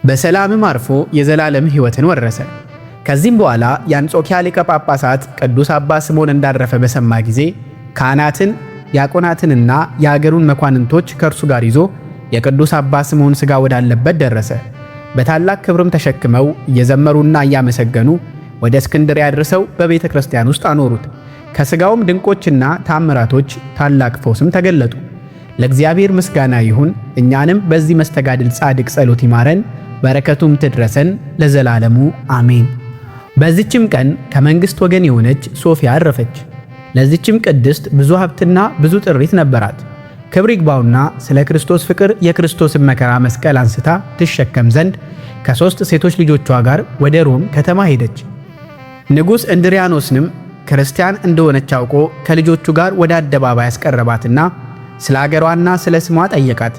A: በሰላምም አርፎ የዘላለም ሕይወትን ወረሰ። ከዚህም በኋላ የአንጾኪያ ሊቀ ጳጳሳት ቅዱስ አባ ስምዖን እንዳረፈ በሰማ ጊዜ ካህናትን፣ ዲያቆናትንና የአገሩን መኳንንቶች ከእርሱ ጋር ይዞ የቅዱስ አባ ስምዖን ሥጋ ወዳለበት ደረሰ። በታላቅ ክብርም ተሸክመው እየዘመሩና እያመሰገኑ ወደ እስክንድርያ አድርሰው በቤተ ክርስቲያን ውስጥ አኖሩት። ከሥጋውም ድንቆችና ታምራቶች ታላቅ ፈውስም ተገለጡ። ለእግዚአብሔር ምስጋና ይሁን። እኛንም በዚህ መስተጋድል ጻድቅ ጸሎት ይማረን፣ በረከቱም ትድረሰን ለዘላለሙ አሜን። በዚችም ቀን ከመንግሥት ወገን የሆነች ሶፊያ አረፈች። ለዚችም ቅድስት ብዙ ሀብትና ብዙ ጥሪት ነበራት። ክብር ይግባውና ስለ ክርስቶስ ፍቅር የክርስቶስን መከራ መስቀል አንስታ ትሸከም ዘንድ ከሦስት ሴቶች ልጆቿ ጋር ወደ ሮም ከተማ ሄደች። ንጉሥ እንድሪያኖስንም ክርስቲያን እንደሆነች አውቆ ከልጆቹ ጋር ወደ አደባባይ አስቀረባትና ስለ አገሯና ስለ ስሟ ጠየቃት።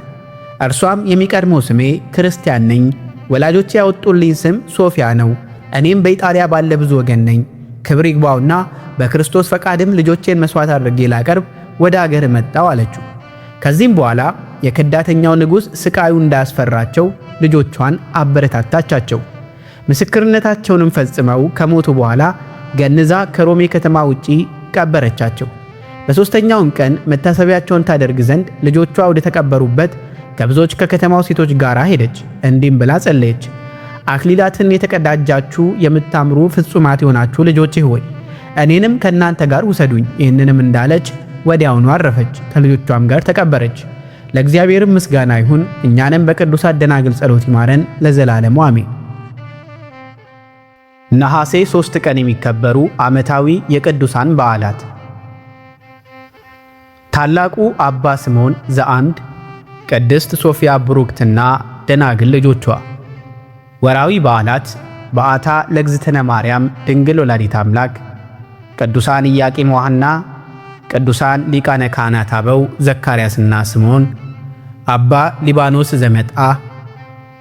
A: እርሷም የሚቀድመው ስሜ ክርስቲያን ነኝ፣ ወላጆቼ ያወጡልኝ ስም ሶፊያ ነው፣ እኔም በኢጣሊያ ባለ ብዙ ወገን ነኝ። ክብር ይግባውና በክርስቶስ ፈቃድም ልጆቼን መሥዋዕት አድርጌ ላቀርብ ወደ አገር መጣው አለችው። ከዚህም በኋላ የከዳተኛው ንጉሥ ስቃዩ እንዳያስፈራቸው ልጆቿን አበረታታቻቸው። ምስክርነታቸውንም ፈጽመው ከሞቱ በኋላ ገንዛ ከሮሜ ከተማ ውጪ ቀበረቻቸው። በሦስተኛውም ቀን መታሰቢያቸውን ታደርግ ዘንድ ልጆቿ ወደ ተቀበሩበት ከብዙዎች ከከተማው ሴቶች ጋር ሄደች። እንዲህም ብላ ጸለየች። አክሊላትን የተቀዳጃችሁ የምታምሩ ፍጹማት የሆናችሁ ልጆቼ ሆይ እኔንም ከእናንተ ጋር ውሰዱኝ። ይህንንም እንዳለች ወዲያውኑ አረፈች፣ ከልጆቿም ጋር ተቀበረች። ለእግዚአብሔርም ምስጋና ይሁን፣ እኛንም በቅዱሳን ደናግል ጸሎት ይማረን ለዘላለሙ አሜን። ነሐሴ 3 ቀን የሚከበሩ ዓመታዊ የቅዱሳን በዓላት፦ ታላቁ አባ ስምዖን ዘአምድ፣ ቅድስት ሶፊያ ብሩክትና ደናግል ልጆቿ። ወራዊ በዓላት፦ በዓታ ለእግዝእትነ ማርያም ድንግል ወላዲተ አምላክ፣ ቅዱሳን ኢያቄም ወሐና፣ ቅዱሳን ሊቃነ ካህናት አበው ዘካርያስና ስምዖን፣ አባ ሊባኖስ ዘመጣ፣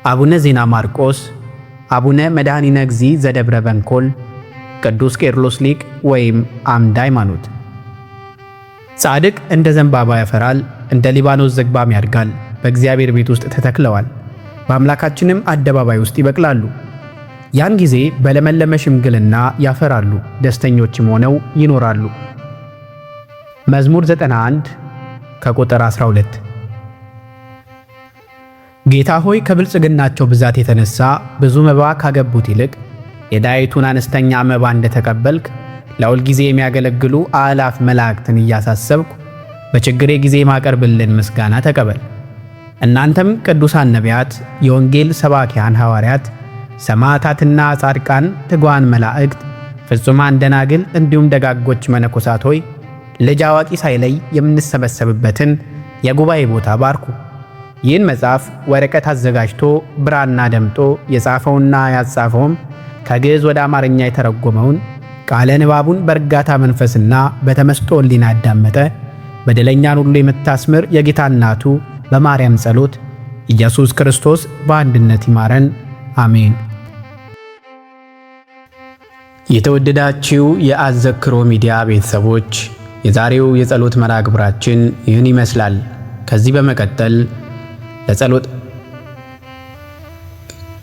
A: አቡነ ዜና ማርቆስ፣ አቡነ መድኃኒነ እግዚእ ዘደብረ በንኮል፣ ቅዱስ ቄርሎስ ሊቅ ወይም አምደ ሃይማኖት። ጻድቅ እንደ ዘንባባ ያፈራል፣ እንደ ሊባኖስ ዝግባም ያድጋል። በእግዚአብሔር ቤት ውስጥ ተተክለዋል፣ በአምላካችንም አደባባይ ውስጥ ይበቅላሉ። ያን ጊዜ በለመለመ ሽምግልና ያፈራሉ፣ ደስተኞችም ሆነው ይኖራሉ። መዝሙር 91 ከቁጥር 12። ጌታ ሆይ ከብልጽግናቸው ብዛት የተነሳ ብዙ መባ ካገቡት ይልቅ የዳዊቱን አነስተኛ መባ እንደተቀበልክ ለሁል ጊዜ የሚያገለግሉ አእላፍ መላእክትን እያሳሰብኩ በችግሬ ጊዜ ማቀርብልን ምስጋና ተቀበል። እናንተም ቅዱሳን ነቢያት፣ የወንጌል ሰባኪያን ሐዋርያት፣ ሰማዕታትና ጻድቃን፣ ትጉሃን መላእክት፣ ፍጹማን ደናግል፣ እንዲሁም ደጋጎች መነኮሳት ሆይ ልጅ አዋቂ ሳይለይ የምንሰበሰብበትን የጉባኤ ቦታ ባርኩ። ይህን መጽሐፍ ወረቀት አዘጋጅቶ ብራና ደምጦ የጻፈውና ያጻፈውም ከግዕዝ ወደ አማርኛ የተረጎመውን ቃለ ንባቡን በእርጋታ መንፈስና በተመስጦ ሕሊና ያዳመጠ በደለኛን ሁሉ የምታስምር የጌታ እናቱ በማርያም ጸሎት ኢየሱስ ክርስቶስ በአንድነት ይማረን፣ አሜን። የተወደዳችሁ የአዘክሮ ሚዲያ ቤተሰቦች የዛሬው የጸሎት መርሃ ግብራችን ይህን ይመስላል። ከዚህ በመቀጠል ለጸሎት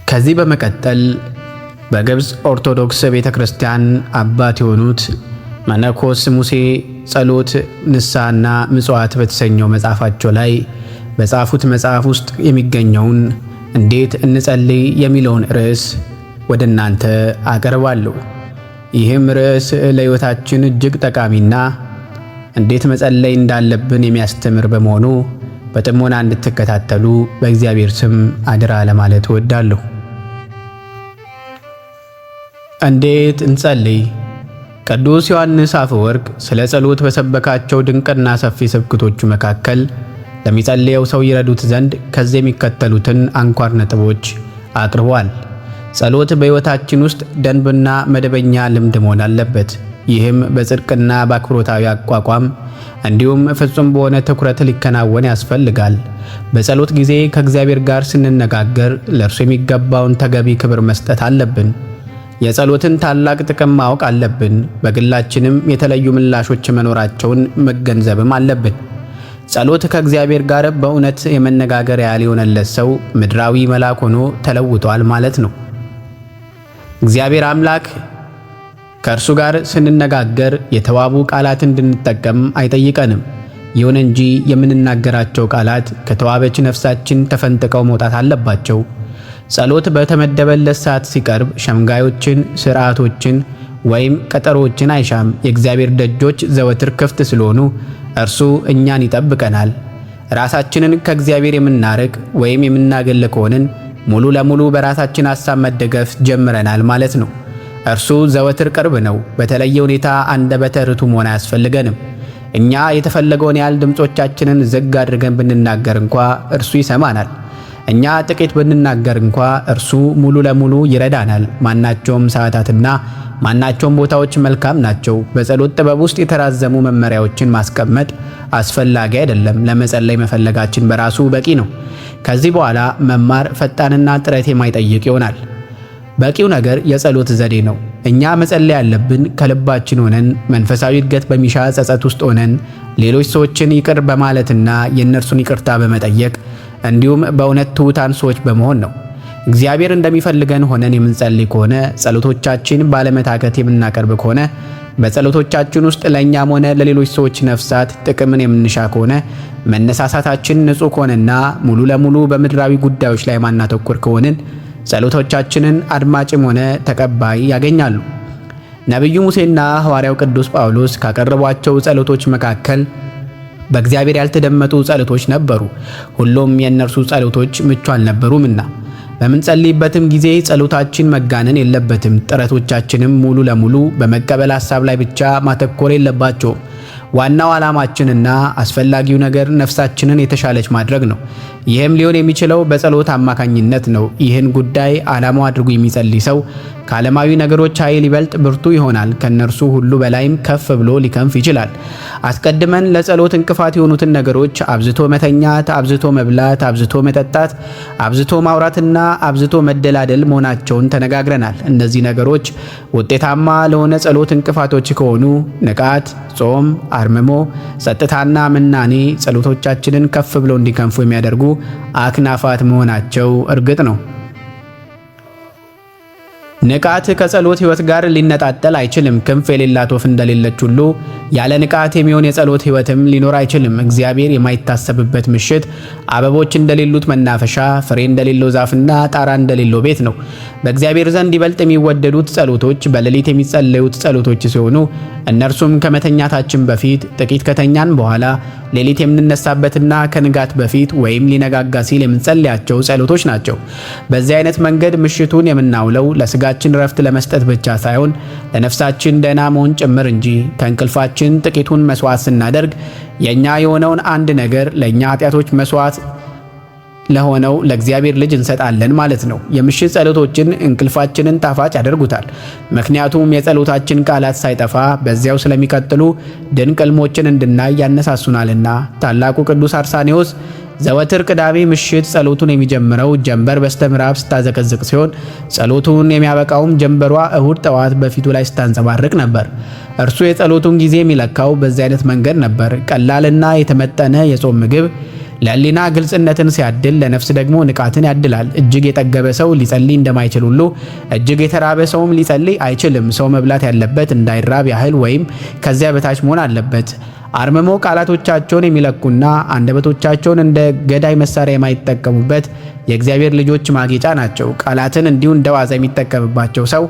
A: ከዚህ በመቀጠል በግብፅ ኦርቶዶክስ ቤተ ክርስቲያን አባት የሆኑት መነኮስ ሙሴ ጸሎት፣ ንስሐና ምጽዋት በተሰኘው መጽሐፋቸው ላይ በጻፉት መጽሐፍ ውስጥ የሚገኘውን እንዴት እንጸልይ የሚለውን ርዕስ ወደ እናንተ አቀርባለሁ። ይህም ርዕስ ለሕይወታችን እጅግ ጠቃሚና እንዴት መጸለይ እንዳለብን የሚያስተምር በመሆኑ በጥሞና እንድትከታተሉ በእግዚአብሔር ስም አደራ ለማለት እወዳለሁ። እንዴት እንጸልይ? ቅዱስ ዮሐንስ አፈወርቅ ስለ ጸሎት በሰበካቸው ድንቅና ሰፊ ስብከቶቹ መካከል ለሚጸልየው ሰው ይረዱት ዘንድ ከዚህ የሚከተሉትን አንኳር ነጥቦች አቅርቧል። ጸሎት በሕይወታችን ውስጥ ደንብና መደበኛ ልምድ መሆን አለበት። ይህም በጽድቅና በአክብሮታዊ አቋቋም እንዲሁም ፍጹም በሆነ ትኩረት ሊከናወን ያስፈልጋል። በጸሎት ጊዜ ከእግዚአብሔር ጋር ስንነጋገር ለእርሱ የሚገባውን ተገቢ ክብር መስጠት አለብን። የጸሎትን ታላቅ ጥቅም ማወቅ አለብን። በግላችንም የተለዩ ምላሾች መኖራቸውን መገንዘብም አለብን። ጸሎት ከእግዚአብሔር ጋር በእውነት የመነጋገር ያህል የሆነለት ሰው ምድራዊ መልአክ ሆኖ ተለውጧል ማለት ነው። እግዚአብሔር አምላክ ከእርሱ ጋር ስንነጋገር የተዋቡ ቃላት እንድንጠቀም አይጠይቀንም። ይሁን እንጂ የምንናገራቸው ቃላት ከተዋበች ነፍሳችን ተፈንጥቀው መውጣት አለባቸው። ጸሎት በተመደበለት ሰዓት ሲቀርብ ሸምጋዮችን፣ ስርዓቶችን ወይም ቀጠሮዎችን አይሻም። የእግዚአብሔር ደጆች ዘወትር ክፍት ስለሆኑ እርሱ እኛን ይጠብቀናል። ራሳችንን ከእግዚአብሔር የምናርቅ ወይም የምናገል ከሆንን ሙሉ ለሙሉ በራሳችን ሐሳብ መደገፍ ጀምረናል ማለት ነው። እርሱ ዘወትር ቅርብ ነው። በተለየ ሁኔታ አንደበተ ርቱዕ መሆን አያስፈልገንም። እኛ የተፈለገውን ያህል ድምጾቻችንን ዝግ አድርገን ብንናገር እንኳ እርሱ ይሰማናል። እኛ ጥቂት ብንናገር እንኳ እርሱ ሙሉ ለሙሉ ይረዳናል። ማናቸውም ሰዓታትና ማናቸውም ቦታዎች መልካም ናቸው። በጸሎት ጥበብ ውስጥ የተራዘሙ መመሪያዎችን ማስቀመጥ አስፈላጊ አይደለም። ለመጸለይ መፈለጋችን በራሱ በቂ ነው። ከዚህ በኋላ መማር ፈጣንና ጥረት የማይጠይቅ ይሆናል። በቂው ነገር የጸሎት ዘዴ ነው። እኛ መጸለይ ያለብን ከልባችን ሆነን መንፈሳዊ እድገት በሚሻ ጸጸት ውስጥ ሆነን ሌሎች ሰዎችን ይቅር በማለትና የእነርሱን ይቅርታ በመጠየቅ እንዲሁም በእውነት ትሑታን ሰዎች በመሆን ነው። እግዚአብሔር እንደሚፈልገን ሆነን የምንጸልይ ከሆነ፣ ጸሎቶቻችን ባለመታከት የምናቀርብ ከሆነ፣ በጸሎቶቻችን ውስጥ ለእኛም ሆነ ለሌሎች ሰዎች ነፍሳት ጥቅምን የምንሻ ከሆነ፣ መነሳሳታችን ንጹሕ ከሆነና ሙሉ ለሙሉ በምድራዊ ጉዳዮች ላይ ማናተኩር ከሆንን ጸሎቶቻችንን አድማጭም ሆነ ተቀባይ ያገኛሉ። ነቢዩ ሙሴና ሐዋርያው ቅዱስ ጳውሎስ ካቀረቧቸው ጸሎቶች መካከል በእግዚአብሔር ያልተደመጡ ጸሎቶች ነበሩ። ሁሉም የእነርሱ ጸሎቶች ምቹ አልነበሩምና በምንጸልይበትም ጊዜ ጸሎታችን መጋነን የለበትም። ጥረቶቻችንም ሙሉ ለሙሉ በመቀበል ሐሳብ ላይ ብቻ ማተኮር የለባቸውም። ዋናው ዓላማችንና አስፈላጊው ነገር ነፍሳችንን የተሻለች ማድረግ ነው። ይህም ሊሆን የሚችለው በጸሎት አማካኝነት ነው። ይህን ጉዳይ ዓላማው አድርጎ የሚጸልይ ሰው ከዓለማዊ ነገሮች ኃይል ይበልጥ ብርቱ ይሆናል። ከእነርሱ ሁሉ በላይም ከፍ ብሎ ሊከንፍ ይችላል። አስቀድመን ለጸሎት እንቅፋት የሆኑትን ነገሮች አብዝቶ መተኛት፣ አብዝቶ መብላት፣ አብዝቶ መጠጣት፣ አብዝቶ ማውራትና አብዝቶ መደላደል መሆናቸውን ተነጋግረናል። እነዚህ ነገሮች ውጤታማ ለሆነ ጸሎት እንቅፋቶች ከሆኑ ንቃት፣ ጾም፣ አርምሞ፣ ጸጥታና ምናኔ ጸሎቶቻችንን ከፍ ብለው እንዲከንፉ የሚያደርጉ አክናፋት መሆናቸው እርግጥ ነው። ንቃት ከጸሎት ሕይወት ጋር ሊነጣጠል አይችልም። ክንፍ የሌላት ወፍ እንደሌለች ሁሉ ያለ ንቃት የሚሆን የጸሎት ሕይወትም ሊኖር አይችልም። እግዚአብሔር የማይታሰብበት ምሽት አበቦች እንደሌሉት መናፈሻ፣ ፍሬ እንደሌለው ዛፍና ጣራ እንደሌለው ቤት ነው። በእግዚአብሔር ዘንድ ይበልጥ የሚወደዱት ጸሎቶች በሌሊት የሚጸለዩት ጸሎቶች ሲሆኑ እነርሱም ከመተኛታችን በፊት፣ ጥቂት ከተኛን በኋላ፣ ሌሊት የምንነሳበትና ከንጋት በፊት ወይም ሊነጋጋ ሲል የምንጸልያቸው ጸሎቶች ናቸው። በዚህ አይነት መንገድ ምሽቱን የምናውለው ለስጋችን ረፍት ለመስጠት ብቻ ሳይሆን ለነፍሳችን ደህና መሆን ጭምር እንጂ። ከእንቅልፋችን ጥቂቱን መስዋዕት ስናደርግ የእኛ የሆነውን አንድ ነገር ለእኛ ኃጢአቶች መስዋዕት ለሆነው ለእግዚአብሔር ልጅ እንሰጣለን ማለት ነው። የምሽት ጸሎቶችን እንቅልፋችንን ጣፋጭ ያደርጉታል። ምክንያቱም የጸሎታችን ቃላት ሳይጠፋ በዚያው ስለሚቀጥሉ ድንቅ ሕልሞችን እንድናይ ያነሳሱናልና። ታላቁ ቅዱስ አርሳኔዎስ ዘወትር ቅዳሜ ምሽት ጸሎቱን የሚጀምረው ጀንበር በስተምዕራብ ስታዘቀዝቅ ሲሆን ጸሎቱን የሚያበቃውም ጀንበሯ እሁድ ጠዋት በፊቱ ላይ ስታንጸባርቅ ነበር። እርሱ የጸሎቱን ጊዜ የሚለካው በዚህ አይነት መንገድ ነበር። ቀላልና የተመጠነ የጾም ምግብ ለሕሊና ግልጽነትን ሲያድል ለነፍስ ደግሞ ንቃትን ያድላል። እጅግ የጠገበ ሰው ሊጸልይ እንደማይችል ሁሉ እጅግ የተራበ ሰውም ሊጸልይ አይችልም። ሰው መብላት ያለበት እንዳይራብ ያህል ወይም ከዚያ በታች መሆን አለበት። አርምሞ ቃላቶቻቸውን የሚለኩና አንደበቶቻቸውን እንደ ገዳይ መሳሪያ የማይጠቀሙበት የእግዚአብሔር ልጆች ማጌጫ ናቸው። ቃላትን እንዲሁ እንደ ዋዛ የሚጠቀምባቸው ሰው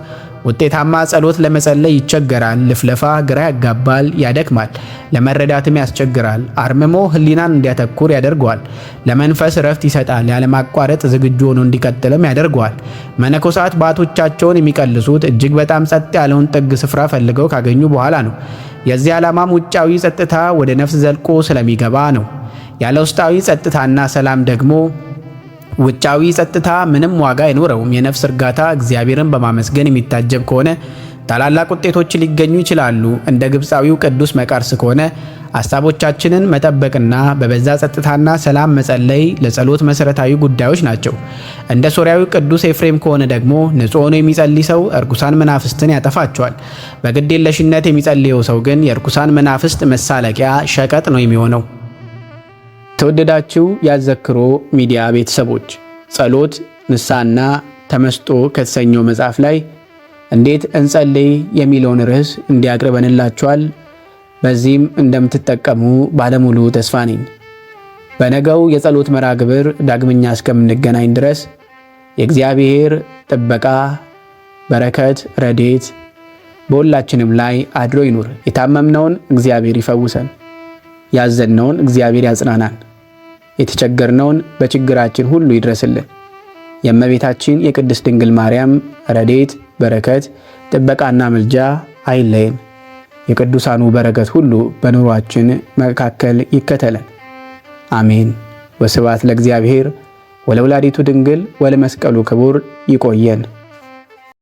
A: ውጤታማ ጸሎት ለመጸለይ ይቸገራል። ልፍለፋ ግራ ያጋባል፣ ያደክማል፣ ለመረዳትም ያስቸግራል። አርምሞ ሕሊናን እንዲያተኩር ያደርገዋል። ለመንፈስ እረፍት ይሰጣል፣ ያለማቋረጥ ዝግጁ ሆኖ እንዲቀጥልም ያደርገዋል። መነኮሳት ባቶቻቸውን የሚቀልሱት እጅግ በጣም ጸጥ ያለውን ጥግ ስፍራ ፈልገው ካገኙ በኋላ ነው። የዚህ ዓላማም ውጫዊ ጸጥታ ወደ ነፍስ ዘልቆ ስለሚገባ ነው። ያለ ውስጣዊ ጸጥታና ሰላም ደግሞ ውጫዊ ጸጥታ ምንም ዋጋ አይኖረውም። የነፍስ እርጋታ እግዚአብሔርን በማመስገን የሚታጀብ ከሆነ ታላላቅ ውጤቶች ሊገኙ ይችላሉ። እንደ ግብፃዊው ቅዱስ መቃርስ ከሆነ ሀሳቦቻችንን መጠበቅና በበዛ ጸጥታና ሰላም መጸለይ ለጸሎት መሰረታዊ ጉዳዮች ናቸው። እንደ ሶርያዊው ቅዱስ ኤፍሬም ከሆነ ደግሞ ንጹሕ ሆኖ የሚጸልይ ሰው እርኩሳን መናፍስትን ያጠፋቸዋል። በግዴለሽነት የሚጸልየው ሰው ግን የእርኩሳን መናፍስት መሳለቂያ ሸቀጥ ነው የሚሆነው። ተወደዳችሁ ያዘክሮ ሚዲያ ቤተሰቦች፣ ጸሎት ንስሐና ተመስጦ ከተሰኘው መጽሐፍ ላይ እንዴት እንጸልይ የሚለውን ርዕስ እንዲያቅርበንላችኋል። በዚህም እንደምትጠቀሙ ባለሙሉ ተስፋ ነኝ። በነገው የጸሎት መርሃ ግብር ዳግመኛ እስከምንገናኝ ድረስ የእግዚአብሔር ጥበቃ፣ በረከት፣ ረድኤት በሁላችንም ላይ አድሮ ይኑር። የታመምነውን እግዚአብሔር ይፈውሰን፣ ያዘንነውን እግዚአብሔር ያጽናናን፣ የተቸገርነውን በችግራችን ሁሉ ይድረስልን። የእመቤታችን የቅድስት ድንግል ማርያም ረድኤት፣ በረከት፣ ጥበቃና ምልጃ አይለየን። የቅዱሳኑ በረከት ሁሉ በኑሯችን መካከል ይከተለን። አሜን። ወስብሐት ለእግዚአብሔር ወለወላዲቱ ድንግል ወለመስቀሉ ክቡር። ይቆየን።